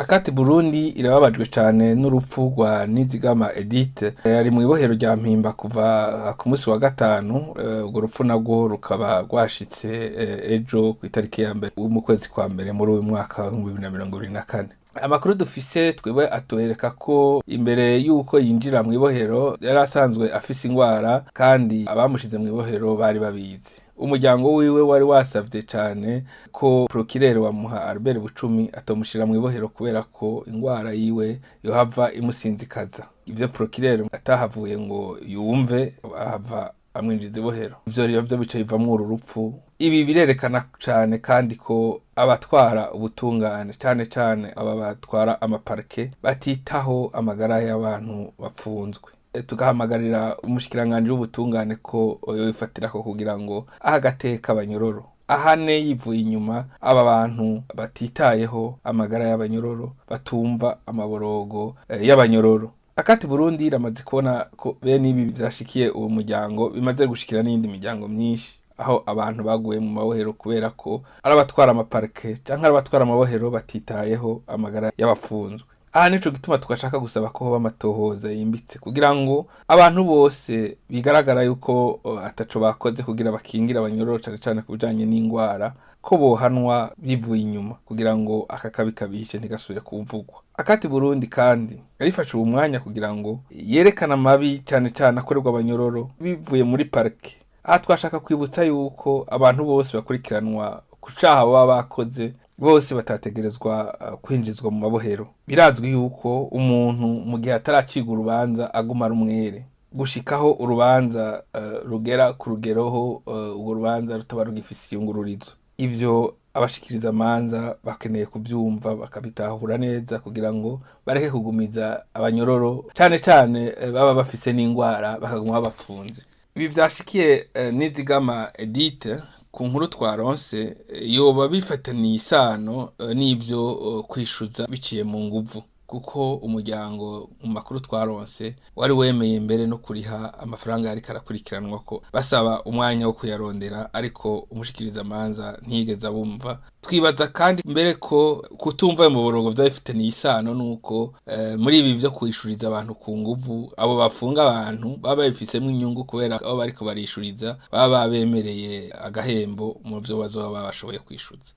Akati Burundi irababajwe cane n'urupfu rwa Nizigama Edith, ari mw'ibohero rya Mpimba kuva ku musi wa gatanu. Urwo rupfu narwo rukaba rwashitse ejo kw'itariki ya mbere mu kwezi kwa mbere muri uyu mwaka wa 2024. Amakuru dufise twebwe atwereka ko imbere yuko yinjira mw'ibohero yari asanzwe afise ingwara, kandi abamushize mw'ibohero bari babizi. Umuryango wiwe wari wasavye cane ko procureur wa Muha Albert Bucumi atomushira mw'ibohero kubera ko ingwara yiwe yohava imusinzikaza. Ivyo procureur atahavuye ngo yumve, ahava amwinjiza ibohero. Ivyo rero vyo bica bivamwo uru rupfu. Ibi birerekana cane kandi ko abatwara ubutungane, cane cane aba batwara amaparike, batitaho amagara y'abantu bapfunzwe. Tugahamagarira umushikiranganji w'ubutungane ko yobifatirako kugira ngo ahe agateka abanyororo, ahane yivuye inyuma aba bantu batitayeho amagara y'abanyororo, batumva amaborogo y'abanyororo. Akati Burundi iramaze kubona ko bene ibi vyashikiye uwo muryango bimaze gushikira n'iyindi miryango myinshi, aho abantu baguye mu mabohero kubera ko ari abatwara amaparike canke ari abatwara amabohero batitayeho amagara y'abapfunzwe. Aha nico gituma tugashaka gusaba ko hoba amatohoza yimbitse kugira ngo abantu bose bigaragara yuko ataco bakoze kugira bakingire abanyororo, cane cane ku bijanye n'ingwara, ko bohanwa bivuye inyuma kugira ngo aka kabi kabishe ntigasubire kuvugwa. Akati Burundi kandi yarifashe uwo mwanya kugira ngo yerekane amabi cane cane akorerwa abanyororo bivuye muri parike. Aha twashaka kwibutsa yuko abantu bose bakurikiranwa ku caha baba bakoze bose batategerezwa kwinjizwa mu mabohero. Birazwi yuko umuntu mu gihe ataracirwa urubanza aguma ari umwere gushikaho urubanza rugera ku rugeroho urwo rubanza rutaba rugifise iyungururizo. Ivyo abashikiriza amanza bakeneye kuvyumva bakabitahura neza kugira ngo bareke kugumiza abanyororo, cane cane baba bafise n'ingwara, bakaguma babapfunze. Ibi vyashikiye Nizigama Edith, ku nkuru twaronse, yoba bifataniye isano n'ivyo kwishuza biciye mu nguvu, kuko umuryango mu makuru twaronse wari wemeye mbere no kuriha amafaranga yariko arakurikiranwa ko basaba umwanya wo kuyarondera, ariko umushikiriza amanza ntiyigeze abumva. Twibaza kandi mbere ko kutumva ayo maborogo vyaba bifitaniye isano nuko muri ibi vyo kwishuriza abantu ku nguvu, abo bafunga abantu baba babifisemwo inyungu, kubera abo bariko barishuriza baba babemereye agahembo mu vyo bazoba babashoboye kwishuza.